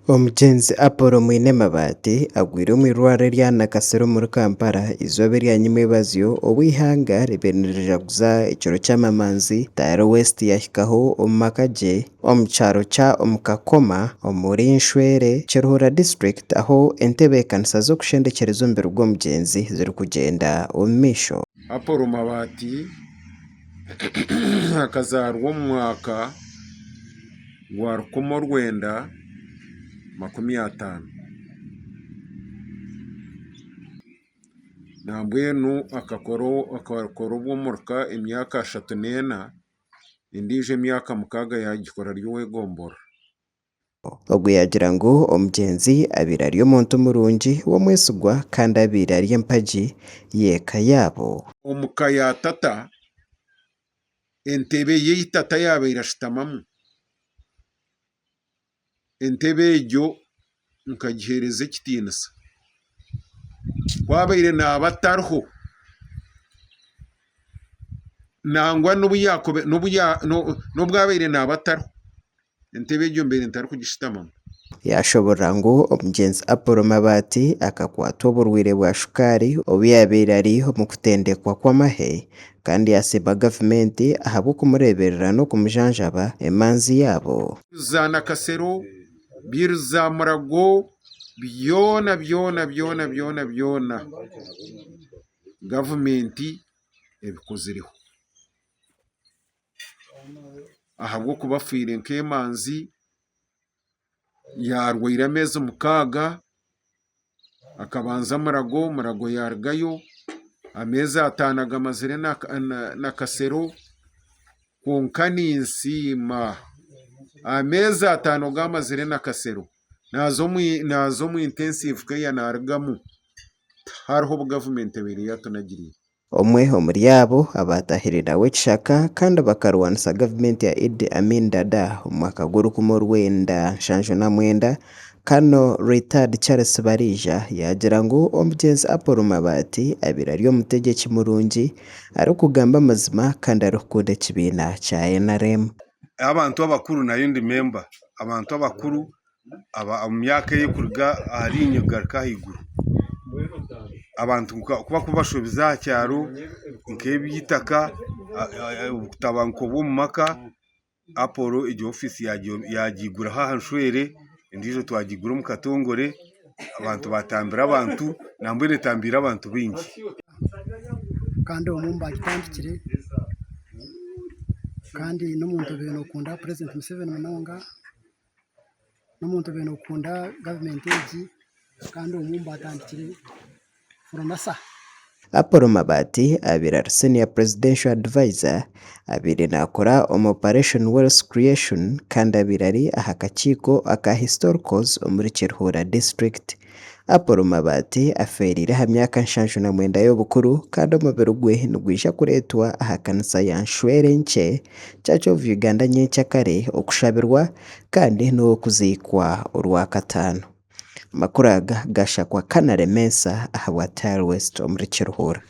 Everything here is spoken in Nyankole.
Omugyenzi Apollo Mwine Mabaati agwire omu irwariro erya Nakasero omuri Kampala eizooba erya nyimwebazyo obu eihanga ribaire nirijaguza ekiro ky'amamanzi Tayari West yahikaho omu maka gye omu kyaro kya Omukakoma omuri Nshwere, Kiruhura disiturikiti ahu entebeekanisa z'okushendekyereza omubiri gw'omugyenzi zirikugyenda omu maisho. Apollo Mabaati akazaarwa omu mwaka gwa 1950. Nambwenu akakora obw'omuruka emyaka 34, endiijo emyaka 6 yaagikora ari ow'egomborora. Ogu yaagira ngu omugyenzi abaire ari omuntu murungi w'omwesigwa kandi abaire ari empagi y'eka yaabo. Omu ka ya tata, entebe ei tata yaabaire ashutamamu, entebe egyo nkagiheereza ekitiinisa. Ku abaire naaba atariho, nangwa n'obu abaire naaba atariho, Entebe egyo mbaire ntarikugishutamamu. Yaashoborora ngu omugyenzi Apollo Mabaati akakwatwa oburwaire bwa shukaari obu yaabaire ari omu kutendekwa kw'amahe kandi yaasiima gavumenti ahabw'okumureeberera n'okumujanjaba emanzi yaabo. Za Nakasero, Bill za Murago, byona byona byona byona byona gavumenti ebikozireho. Ahabw'okuba afiire nk'emanzi, yaarwaire ameezi mukaaga, akabanza Murago, Murago yaarugayo, ameezi ataano agamazire Nakasero, kwonka ninsiima ameezi ataano agu amazire Nakasero naaza omu intensive care naarugamu, tihariho obu gavumenti ebaire yaatunagiriire. Omwe omuri abo abaatahire nawe ekishaka kandi bakarwanisa gavumenti ya Idi Amin Dada omu mwaka gw'orukumi orwenda 79, Colonel Retired Charles Bariija yaagira ngu omugyenzi Apollo Mabaati abaire ari omutegyeki murungi, arikugamba amazima kandi arikukunda ekibiina kya NRM. Abantu abakuru nayo ndi memba, abantu abakuru omu myaka ey'okuruga ahari inye kugaruka ahaiguru. Abantu ku barikuba bashobize aha kyaro nk'eby'eitaka, obutabanguko bw'omu maka, Apollo egyo ofiisi yaagiguraho aha nshwere, endiijo twagigura omu Katongore, abantu baatambira abantu, nambwenu etambiire abantu baingi. Kandi omwe omu baagitandikire kandi n'omuntu obaire naakunda purezidenti Museveni munonga. N'omuntu obaire nokunda gavumenti egi kandi omwe omu baatandikire Fronasa. Apollo Mabaati abaire ari Senior Presidential Advisor, abaire nakora omu Operation Wealth Creation kandi abaire ari aha kakiiko aka Historicals omuri Kiruhura District. Apollo Mabaati afeereire aha myaka 79 y'obukuru kandi omubiri gwe nigwija kureetwa aha kanisa ya Nshwere Nkye Church of Uganda nyenkyakare okushabirwa kandi n'okuziikwa Orwakataano. Amakuru aga gashakwa Canary Mensah ahabwa Tile West omuri Kiruhura.